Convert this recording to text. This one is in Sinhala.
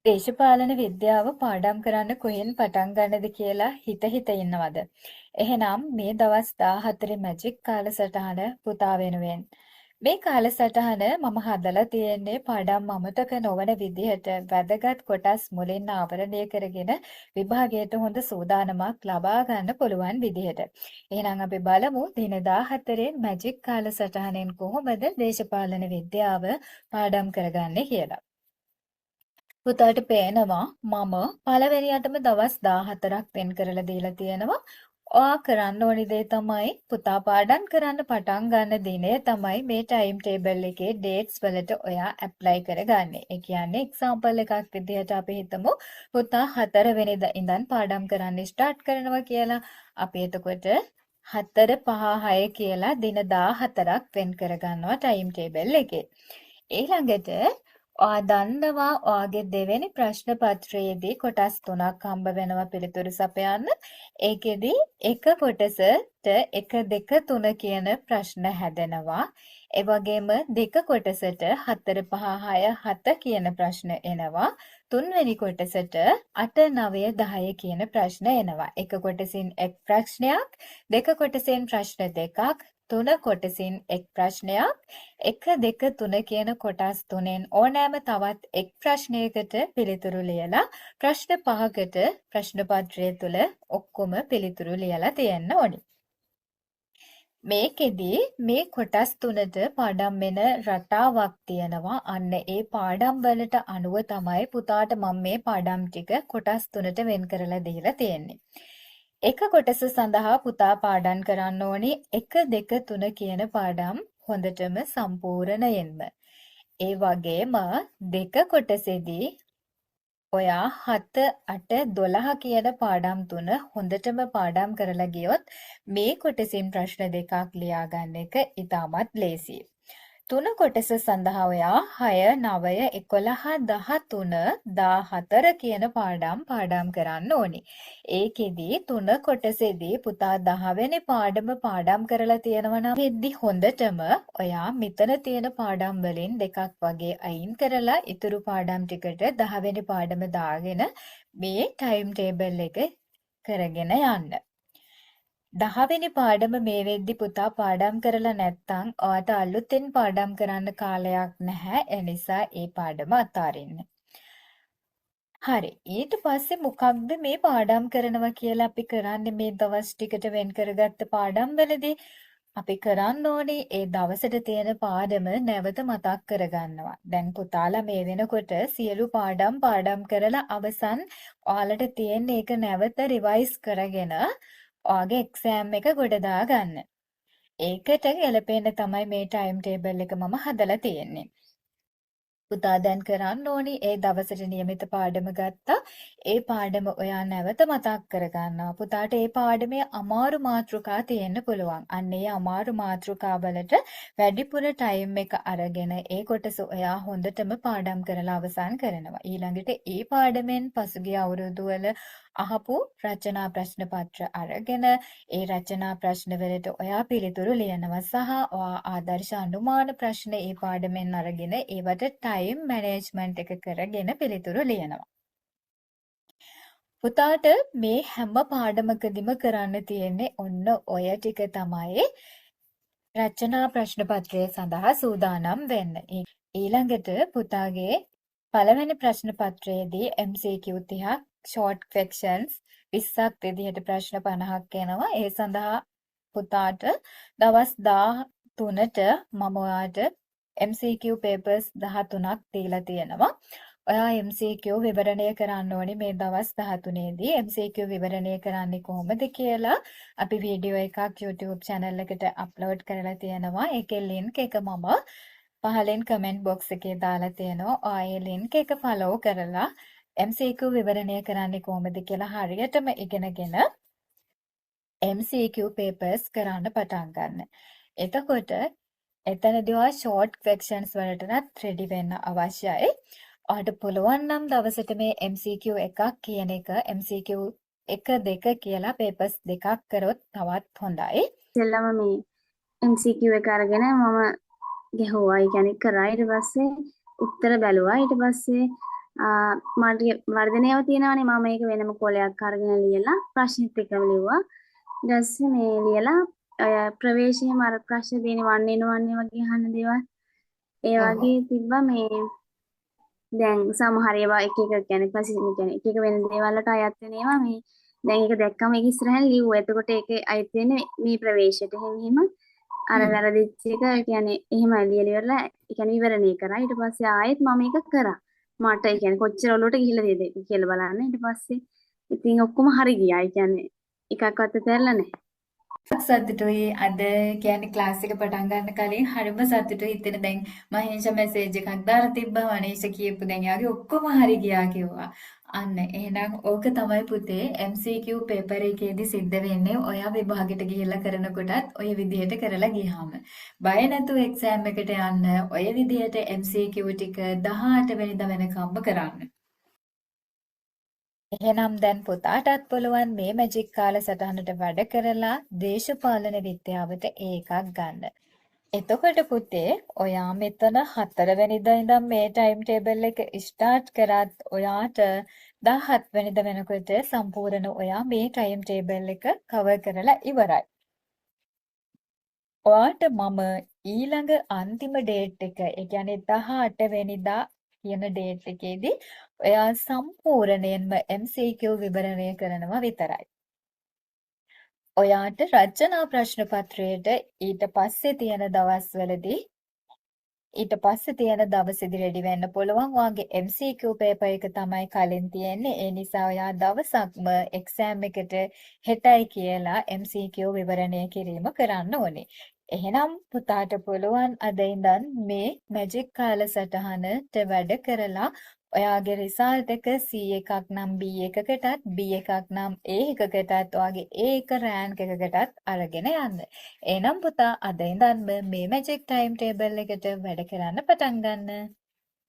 දේශපාලන විද්‍යාව පාඩම් කරන්න කොහෙන් පටන් ගන්නද කියලා හිත හිත ඉන්නවද? එහෙනම් මේ දවස් 14 මැජික් කාලසටහන පුතා වෙනුවෙන්. මේ කාලසටහන මම හදලා තියෙන්නේ පාඩම් අමතක නොවන විදිහට වැදගත් කොටස් මුලින් ආවරණය කරගෙන විභාගයට හොඳ සූදානමක් ලබා ගන්න පුළුවන් විදිහට. එහෙනම් අපි බලමු දින 14 මැජික් කාලසටහනෙන් කොහොමද දේශපාලන විද්‍යාව පාඩම් කරගන්නේ කියලා. පුතාට පේනවා මම පළවෙනියටම දවස් 14ක් වෙන් කරලා දීලා තියෙනවා. ඔයා කරන්න ඕනි දේ තමයි පුතා පාඩම් කරන්න පටන් ගන්න දිනය තමයි මේ ටයිම් ටේබල් එකේ ඩේට්ස් වලට ඔයා ඇප්ලයි කරගන්නේ. ඒ කියන්නේ එක්සැම්පල් එකක් විදිහට අපි හිතමු පුතා 4 වෙනිදා ඉඳන් පාඩම් කරන්න ස්ටාර්ට් කරනවා කියලා. අපි එතකොට 4 5 6 කියලා දින 14ක් වෙන් කරගන්නවා ටයිම් ටේබල් එකේ. ඊළඟට ඔයා දන්නවා ඔයාගේ දෙවෙනි ප්‍රශ්න පත්‍රයේදී කොටස් තුනක් හම්බ වෙනවා පිළිතුරු සපයන්න. ඒකෙදි එක කොටසට 1 2 3 කියන ප්‍රශ්න හැදෙනවා. ඒ වගේම දෙක කොටසට 4 5 6 7 කියන ප්‍රශ්න එනවා. තුන්වෙනි කොටසට 8 9 10 කියන ප්‍රශ්න එනවා. එක කොටසින් එක් ප්‍රශ්නයක්, දෙක කොටසෙන් ප්‍රශ්න දෙකක්, තුන කොටසින් එක් ප්‍රශ්නයක්, 1 2 3 කියන කොටස් තුනෙන් ඕනෑම තවත් එක් ප්‍රශ්නයකට පිළිතුරු ලියලා ප්‍රශ්න පහකට ප්‍රශ්න පත්‍රය තුල ඔක්කොම පිළිතුරු ලියලා තියෙන්න ඕනි. මේකෙදි මේ කොටස් තුනට පාඩම් වෙන රටාවක් තියෙනවා. අන්න ඒ පාඩම් වලට අනුව තමයි පුතාට මම මේ පාඩම් ටික කොටස් තුනට වෙන් කරලා දීලා තියෙන්නේ. එක කොටස සඳහා පුතා පාඩම් කරන්න ඕනි 1 2 3 කියන පාඩම් හොඳටම සම්පූර්ණයෙන්ම. ඒ වගේම දෙක කොටසෙදී ඔයා 7 8 12 කියන පාඩම් තුන හොඳටම පාඩම් කරලා ගියොත් මේ කොටසින් ප්‍රශ්න දෙකක් ලියා ගන්න එක ඉතාමත් ලේසියි. තුන කොටස සඳහා ඔයා 6 9 11 13 14 කියන පාඩම් පාඩම් කරන්න ඕනි. ඒකෙදි තුන කොටසෙදී පුතා 10 වෙනි පාඩම පාඩම් කරලා තියෙනවා නම් වෙද්දි හොඳටම ඔයා මෙතන තියෙන පාඩම් වලින් දෙකක් වගේ අයින් කරලා ඉතුරු පාඩම් ටිකට 10 වෙනි පාඩම දාගෙන මේ ටයිම් ටේබල් එක කරගෙන යන්න. 10 වෙනි පාඩම මේ වෙද්දි පුතා පාඩම් කරලා නැත්තම් ඔයාට අලුතෙන් පාඩම් කරන්න කාලයක් නැහැ. ඒ නිසා ඒ පාඩම අතාරින්න. හරි. ඊට පස්සේ මොකක්ද මේ පාඩම් කරනවා කියලා අපි කරන්නේ මේ දවස් ටිකට වෙන් කරගත්ත පාඩම් වලදී? අපි කරන්න ඕනේ ඒ දවසට තියෙන පාඩම නැවත මතක් කරගන්නවා. දැන් පුතාලා මේ වෙනකොට සියලු පාඩම් පාඩම් කරලා අවසන්. ඔයාලට තියෙන ඒක නැවත රිවයිස් කරගෙන ඔයාගේ එක්සෑම් එක ගොඩ දාගන්න. ඒකට ගැලපෙන්න තමයි මේ ටයිම් ටේබල් එක මම හදලා තියෙන්නේ. පුතා දැන් කරන්න ඕනි ඒ දවසට නියමිත පාඩම ගත්තා. ඒ පාඩම ඔයා නැවත මතක් කරගන්නවා. පුතාට ඒ පාඩමේ අමාරු මාතෘකා තියෙන්න පුළුවන්. අන්න ඒ අමාරු මාතෘකා වලට වැඩිපුර ටයිම් එක අරගෙන ඒ කොටස ඔයා හොඳටම පාඩම් කරලා අවසන් කරනවා. ඊළඟට ඒ පාඩමෙන් පසුගිය අවුරුදු වල අහපු රචනා ප්‍රශ්න පත්‍ර අරගෙන ඒ රචනා ප්‍රශ්න වලට ඔයා පිළිතුරු ලියනවා සහ ඔයා ආදර්ශ අනුමාන ප්‍රශ්න ඒ පාඩමෙන් අරගෙන ඒවට ටයිම් මැනේජ්මන්ට් එක කරගෙන පිළිතුරු ලියනවා. පුතාට මේ හැම පාඩමකදීම කරන්න තියෙන්නේ ඔන්න ඔය ටික තමයි රචනා ප්‍රශ්න පත්‍රය සඳහා සූදානම් වෙන්න. ඊළඟට පුතාගේ පළවෙනි ප්‍රශ්න පත්‍රයේදී MCQ 30ක්, ෂෝට් ක්වෙස්චන්ස් 20ක් විදිහට ප්‍රශ්න 50ක් එනවා. ඒ සඳහා පුතාට දවස් 13ට මම ඔයාට MCQ papers 13ක් දීලා තියෙනවා. ඔයා MCQ විවරණය කරන්න ඕනේ මේ දවස් 13 දී. MCQ විවරණය කරන්නේ කොහොමද කියලා අපි වීඩියෝ එකක් YouTube channel එකට අප්ලෝඩ් කරලා තියෙනවා. ඒකේ ලින්ක් එක මම පහලින් කමෙන්ට් බොක්ස් එකේ දාලා තියෙනවා. ඔයා ඒ ලින්ක් එක ෆලෝ කරලා MCQ විවරණය කරන්නේ කොහොමද කියලා හරියටම ඉගෙනගෙන MCQ papers කරන්න පටන් ගන්න. එතකොට එතනදී ඔයා ෂෝට් ක්වෙස්චන්ස් වලටත් රෙඩි වෙන්න අවශ්‍යයි. ඔයාට පුළුවන් නම් දවසට මේ MCQ එකක් කියන එක MCQ 1 2 කියලා පේපර්ස් දෙකක් කරොත් තවත් හොඳයි. ඉස්සෙල්ලම මේ MCQ එක අරගෙන මම ගැහුවා. ඒ කියන්නේ කරා. ඊට පස්සේ උත්තර බැලුවා. ඊට පස්සේ මට වර්ධනයව තියෙනවනේ මම ඒක වෙනම කොලයක් අරගෙන ලියලා ප්‍රශ්නෙත් එක්කම ලිව්වා. ඊට පස්සේ මේ ලියලා ඔය ප්‍රවේශයේම අර ප්‍රශ්න තියෙන වන්නේ නොවන්නේ වගේ අහන දේවල් ඒ වගේ තිබ්බා. මේ දැන් සමහර ඒවා එක එක කියන්නේ පස්සේ කියන්නේ එක එක වෙන දේවල් වලට අයත් වෙන ඒවා මේ දැන් ඒක දැක්කම ඒක ඉස්සරහින් ලිව්වා. එතකොට ඒක අයත් වෙන්නේ මේ ප්‍රවේශයට. එහෙම එහෙම අර වැරදිච්ච එක කියන්නේ එහෙම ලියලා ඉවරලා ඒ කියන්නේ විවරණය කරා. ඊට පස්සේ ආයෙත් මම ඒක කරා. මට ඒ කියන්නේ කොච්චර ඔලුවට ගිහිල්ලා තියෙද කියලා බලන්න. ඊට පස්සේ ඉතින් ඔක්කොම හරි ගියා. ඒ කියන්නේ එකක්වත් ඇතැරලා නැහැ. සතුටුයි. අද කියන්නේ ක්ලාස් එක පටන් ගන්න කලින් හරිම සතුටුයි හිතෙන. දැන් මහේෂා මැසේජ් එකක් දාලා තිබ්බා, මනීෂා කියපු දැන් එයාගේ ඔක්කොම හරි ගියා කිව්වා. අන්න එහෙනම් ඕක තමයි පුතේ MCQ paper එකේදී සිද්ධ වෙන්නේ. ඔයා විභාගෙට ගිහිල්ලා කරනකොටත් ඔය විදිහට කරලා ගියාම. බය නැතුව එක්සෑම් එකට යන්න. ඔය විදිහට MCQ ටික 18 වෙනිදා වෙනකම්ම කරන්න. එහෙනම් දැන් පුතාටත් පුළුවන් මේ මැජික් කාලසටහනට වැඩ කරලා දේශපාලන විද්‍යාවට ඒ එකක් ගන්න. එතකොට පුතේ, ඔයා මෙතන 4 වෙනිදා ඉඳන් මේ ටයිම් ටේබල් එක ස්ටාර්ට් කරත් ඔයාට 17 වෙනිදා වෙනකොට සම්පූර්ණ ඔයා මේ ටයිම් ටේබල් එක කවර් කරලා ඉවරයි. ඔයාට මම ඊළඟ අන්තිම ඩේට් එක, ඒ කියන්නේ 18 වෙනිදා කියන ඩේට් එකේදී ඔයා සම්පූර්ණයෙන්ම MCQ විවරණය කරනවා විතරයි. ඔයාට රචනා ප්‍රශ්න පත්‍රයට ඊට පස්සේ තියෙන දවස්වලදී, ඊට පස්සේ තියෙන දවසේදී රෙඩි වෙන්න පුළුවන්. ඔයාගේ MCQ paper එක තමයි කලින් තියෙන්නේ. ඒ නිසා ඔයා දවසක්ම එක්සෑම් එකට හෙටයි කියලා MCQ විවරණය කිරීම කරන්න ඕනේ. එහෙනම් පුතාට පුළුවන් අද ඉඳන් මේ මැජික් කාලසටහනට වැඩ කරලා ඔයාගේ රිසල්ට් එක C එකක් නම් B එකකටත්, B එකක් නම් A එකකටත්, ඔයාගේ A එක රෑන්ක් එකකටත් අරගෙන යන්න. එහෙනම් පුතා, අද ඉඳන්ම මේ මැජික් ටයිම් ටේබල් එකට වැඩ කරන්න පටන් ගන්න.